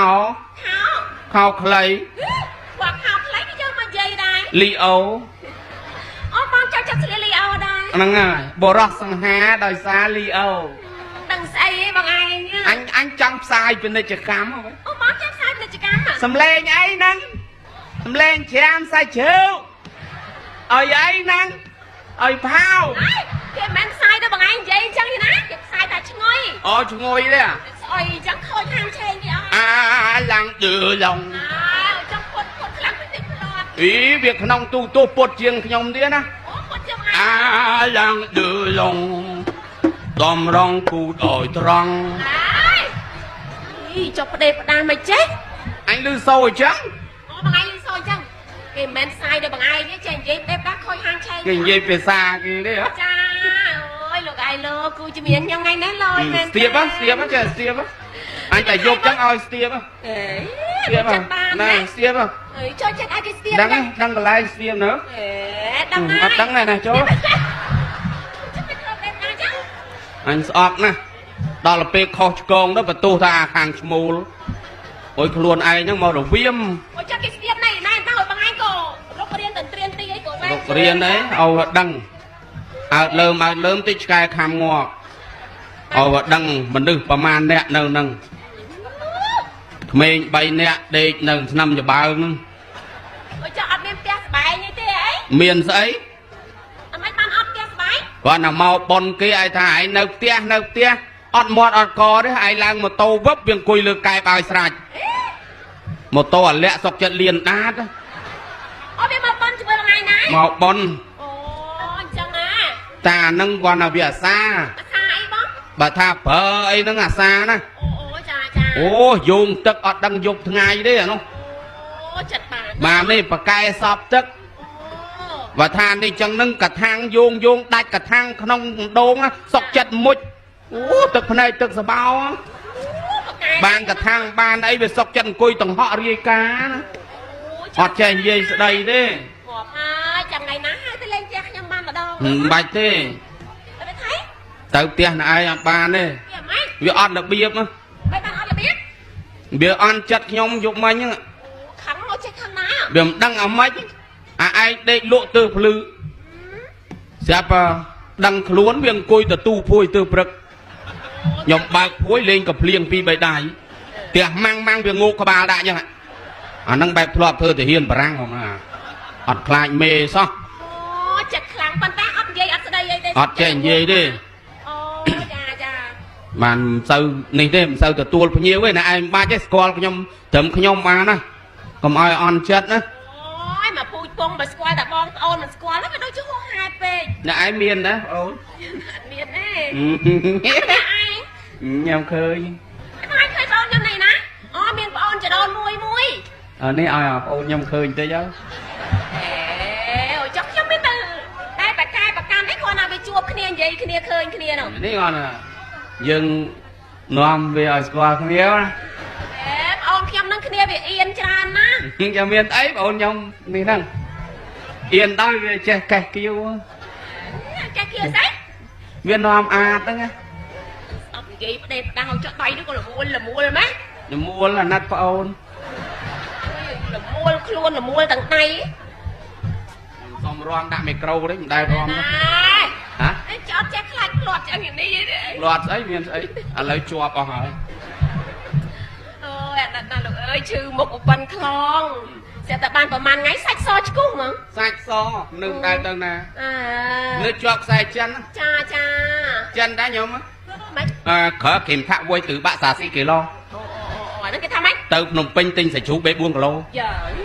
ោ ខោ ខោខ្លី គាត់ខោខ្លីគេយកមកនិយាយដែរ លីអូ អូបងចូលចិត្តស្លៀកលីអូដែរ ហ្នឹងហើយបរោះសង្ហាដោយសារលីអូ ដឹងស្អីឯងបងឯង អញចង់ផ្សាយពាណិជ្ជកម្មហ៎ អូបងចាំផ្សាយពាណិជ្ជកម្មហ៎ សំលេងអីហ្នឹងសំលេងច្រាមសាច់ជ្រូកឲ្យអីហ្នឹងឲ្យផាវ អើយគេមិនមែនផ្សាយទៅបងឯងនិយាយអញ្ចឹងទេណាគេផ្សាយតែឈ្ងុយ អូឈ្ងុយទេ ស្អុយអញ្ចឹងខូចហាងឆេងគេអស់ អាឡើងឌឺឡង អើចង់ពុតពុតខ្លាំងពេកតិចផ្លាត់ អីវាក្នុងទូទោះពុតជាងខ្ញុំទៀតណា អូពុតជាងឯង អាឡើងឌឺឡងដំរងគូដោយត្រង់ អើយអីចុះផ្ដេសផ្ដាសមិនចេះ អញលឺសូរអញ្ចឹង អូបងឯងលឺសូរអញ្ចឹងគេមិនមែនផ្សាយដល់បងឯងទេចេះនិយាយផ្ដេសផ្ដាសខូចហាងឆេង គេនិយាយភាសាគេទេហ៎ ចាអូយលោកឯងលោកគូជំនាញខ្ញុំថ្ងៃនេះលយមែន ស្ទាបហ៎ស្ទាបហ៎ចេះស្ទាបហ៎អញតែយប់ចឹងឲ្យស្ទាបហ៎ អេ ស្ទាបហ៎ ចិត្តបាន ណា ណា ស្ទាបហ៎ អើយចូលចិត្តឲ្យគេស្ទាប ដឹងហ៎ដឹងកន្លែងស្ទាបនៅ អេដឹងហើយ អត់ដឹងទេណាចូល ចិត្តទៅក្នុងបែបណាចឹង អញស្អប់ណាស់ដល់ពេលខុសឆ្គងទៅបន្ទោសថាអាខាងឈ្មោលអុយខ្លួនឯងហ្នឹងមករវៀម អូចិត្តគេស្ទាបណៃណែតើបងឯងក៏រុករៀនតន្ត្រៀនទីអីក៏ លោករៀនអីឲ្យវាដឹងអើតលើមអើតលើមតិចឆ្កែខាំងាប់ឲ្យវាដឹងមនុស្សប្រមាណអ្នកនៅហ្នឹងក្មេង3នាក់ដេកនៅឆ្នាំច្បើងហ្នឹង អូចុះអត់មានផ្ទះស្បែងអីទេអី មានស្អី អត់មិនបានអត់ផ្ទះស្បែង គាត់ណាមកប៉ុនគេឲ្យថាឯងនៅផ្ទះនៅផ្ទះអត់មាត់អត់កទេឯងឡើងម៉ូតូវឹបវាអង្គុយលើកែបឲ្យស្រេចម៉ូតូអាលាក់សុកចិត្តលៀនដាត អូវាមកប៉ុនជាមួយថ្ងៃណា មកប៉ុន អូអញ្ចឹងណា តានឹងគាត់ណាវាអាសា អាសាអីបង បើថាប្រើអីហ្នឹងអាសាណា អូអូចាចា អូយោងទឹកអត់ដឹងយប់ថ្ងៃទេអានោះ អូចិត្តបាន បាននេះបកែសពទឹក អូ បើថានេះចឹងហ្នឹងកថាំងយោងយោងដាច់កថាំងក្នុងដងណាសុកចិត្តមុជអូទឹកភ្នែកទឹកសបោ បកែ បានកថាំងបានអីវាសុកចិត្តអង្គុយតង្ហក់រាយការណ៍ណាអត់ចេះនិយាយស្ដីទេ ងាប់ហើយចាំថ្ងៃណាហើយទៅលេងផ្ទះខ្ញុំបានម្ដង មិនបាច់ទេ ទៅថៃ ទៅផ្ទះណែឯងអត់បានទេ វាម៉េច វាអត់របៀបណា មិនបានអត់របៀប វាអន់ចិត្តខ្ញុំយប់មិញហ្នឹង ខឹងមកចេះខឹងណា វាមិនដឹងអាម៉េចអាឯងដេកលក់ទើភ្លឺស្រាប់ដឹងខ្លួនវាអង្គុយទៅទូភួយទើព្រឹកខ្ញុំបើកភួយលេងកំភ្លៀងពីរបីដៃផ្ទះម៉ាំងម៉ាំងវាងោកក្បាលដាក់អញ្ចឹងអាហ្នឹងបែបធ្លាប់ធ្វើទាហានបារាំងហ្មងណាអត់ខ្លាចមេសោះ អូចិត្តខ្លាំងប៉ុន្តែអត់និយាយអត់ស្ដីអីទេ អត់ចេះនិយាយទេ អូចាចា បានមិនសូវនេះទេមិនសូវទទួលភ្ញៀវទេណាឯងមិនបាច់ទេស្គាល់ខ្ញុំត្រឹមខ្ញុំបានណាកុំឲ្យអន់ចិត្តណា អូយមកពូជពងបើស្គាល់តែបងប្អូនមិនស្គាល់វាដូចជាហួសហេតុពេក អ្នកឯងមានដែរអូន អត់មានទេអ្នកឯង ញ៉ាំឃើញ បងឯងឃើញបងខ្ញុំនេះណាអូមានបងអូនចដូនមួយមួយ អើនេះឲ្យបងអូនខ្ញុំឃើញតិចហើយ អេអូចុះខ្ញុំមានទៅតែបកែបកាន់អីគ្រាន់តែវាជួបគ្នានិយាយគ្នាឃើញគ្នានោះ នេះគាត់ណាយើងនាំវាឲ្យស្គាល់គ្នាណា អេបងអូនខ្ញុំនឹងគ្នាវាអៀនច្រើនណាស់ ចាំមានអីបងអូនខ្ញុំនេះហ្នឹងអៀនដល់វាចេះកេះគៀវ ចេះគៀស្អី វានាំអាតហ្នឹងណា អត់និយាយផ្ដេសផ្ដាសឲ្យចុះដៃនោះក៏លមួលលមួលម៉េច លមួលអាណិតបងអូន លមួលខ្លួនលមួលទាំងដៃ ខ្ញុំសុំរំដាក់មីក្រូនេះមិនដែលរំ ណា ហ៎ អេចអត់ចេះខ្លាចផ្លាត់ចឹងនេះទេ លាត់ស្អីមានស្អីឥឡូវជាប់អស់ហើយ អូយអាណិតណាស់លោកអើយឈឺមុខឧបិនខ្លងស្រាប់តែបានប្រហែលថ្ងៃសាច់សឆ្គោះហ្មង សាច់សនៅមិនដែលទៅណា អើ នៅជាប់ខ្សែចិន ចាចា ចិនដែរខ្ញុំ ម៉េច អឺក្រគេមថាក់វយទឺបាក់សាស៊ីគីឡូ អូអូអូអាហ្នឹងគេថាម៉េច ទៅភ្នំពេញទិញសាច់ជ្រូក3 4គីឡូ យើ